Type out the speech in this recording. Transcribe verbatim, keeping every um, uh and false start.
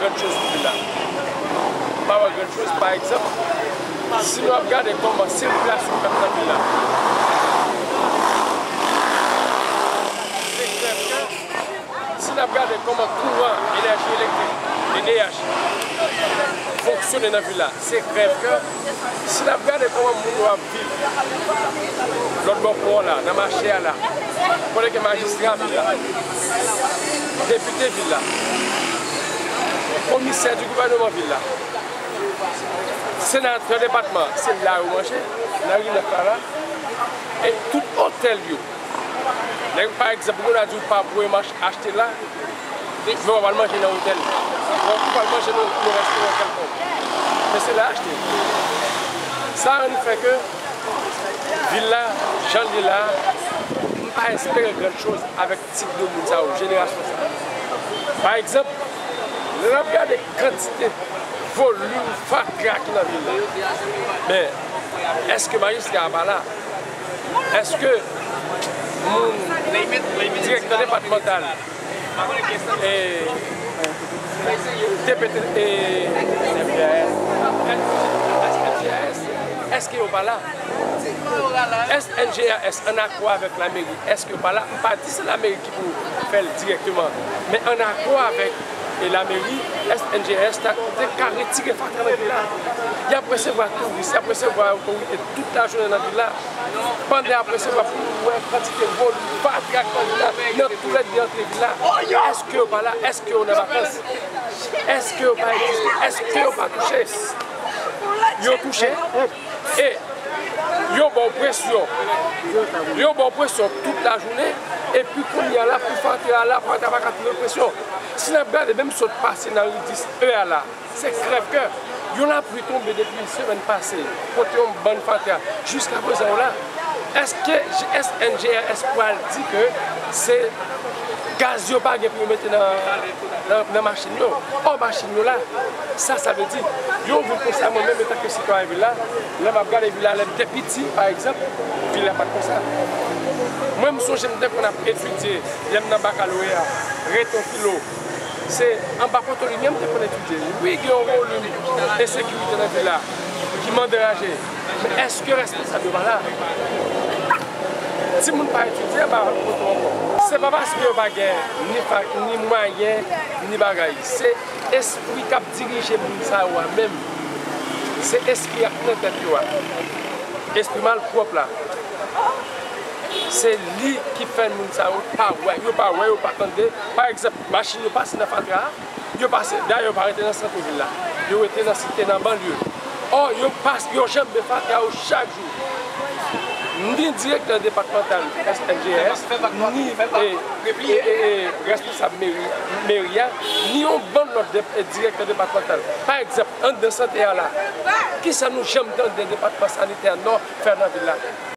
grann choz pou vil la. M pa wè grann choz, pa egzanp, si nou ap gade kòman sikilasyon k ap nan vil la, se krèvkè. Si n ap gade kòman kouran, enèji elektrik, E D H, fonksyone nan vil la, se krèvkè. Si n ap gade kòman moun yo ap viv lòt bò pon an la, nan mache a la, kote ke majistra vil la, depite vil la, komisè di gouvènman vil la, senatè depatman, se la yo manje, nan ri nèf la la, e tout otèl yo. Nèg, pa egzanp, moun a di w pa pou w achte la, men w pral manje nan otèl. W pral manje nan, nan restoran kèlkonk. Men se la achte. Sa rann fè ke vil la, jan l ye la, m pa espere grann choz avèk tip de moun sa yo, jenerasyon sa yo. Pa egzanp, lè n ap gade kantite volim fatra ki nan vil la, men èske majistra a pa la? Èske moun, direktè depatmantal, e, T P T, e, N J A S, èske yo pa la? Èske N J A S an akò avèk lameri? Èske yo pa la? M pa di se lameri ki pou fè l dirèkteman, men an akò avèk e lameri, èske N J A S ta, te ka retire fatra nan vil la? Y ap resevwa touris, y ap resevwa otorite tout lajounen nan vil la. Pandan y ap resevwa, pou nou wè kantite volim fatra k nan vil la, nan toulède antre vil la. Èske yo pa la? Èske yo nan vakans? Èske yo pa egziste? Èske yo pa touche? Yo touche. E yo ba w presyon. Yo ba w presyon tout lajounen. Epi kounye a la, pou fatra a la, fatra pa ka tire presyon. Si n ap gade, menm sot pase nan ri dis E a la, se krèvkè. Yon lapli tonbe depi semèn pase, pote yon bann fatra. Jiskaprezan, yo la. Èske, èske N J A S pral di ke se gaz yo pa gen pou yo mete nan, nan, nan machin yo? Ò, machin yo la. Sa, sa vle di, yon vil konsa, mwen menm, antanke sitwayen vil la, lè m ap gade vil la, lè m te piti, pa egzanp, vil la pa t konsa. Mwen, m sonje m te konn ap etidye, lè m nan bakaloreya, rete yon filo. Se anba poto limyè m te konn etidye. Wi, gen yon volim ensekirite nan vil la ki mande raje. Men èske responsab yo pa la? Timoun pa etidye anba poto ankò. Se pa paske yo pa gen ni fak, ni mwayen, ni bagay. Se espri k ap dirije moun sa yo a menm. Se espri a k nan tèt yo a. Espri malpwòp la. Se li ki fè moun sa yo pa wè, yo pa wè, yo pa tande. Pa egzanp, machin yo pase nan fatra a, yo pase, dayè yo pa rete nan sant vil la. Yo rete nan site, nan banlye. Ò, yo pas, yo janbe fatra yo chak jou. Ni direktè depatmantal S N J S, ni, e, e, e, e, responsab meri, meri a, ni yon bann lòt de, e, direktè depatmantal. Pa egzanp, anndan sante a la, kisa nou janm tande depatman sanitè Nò fè nan vil la?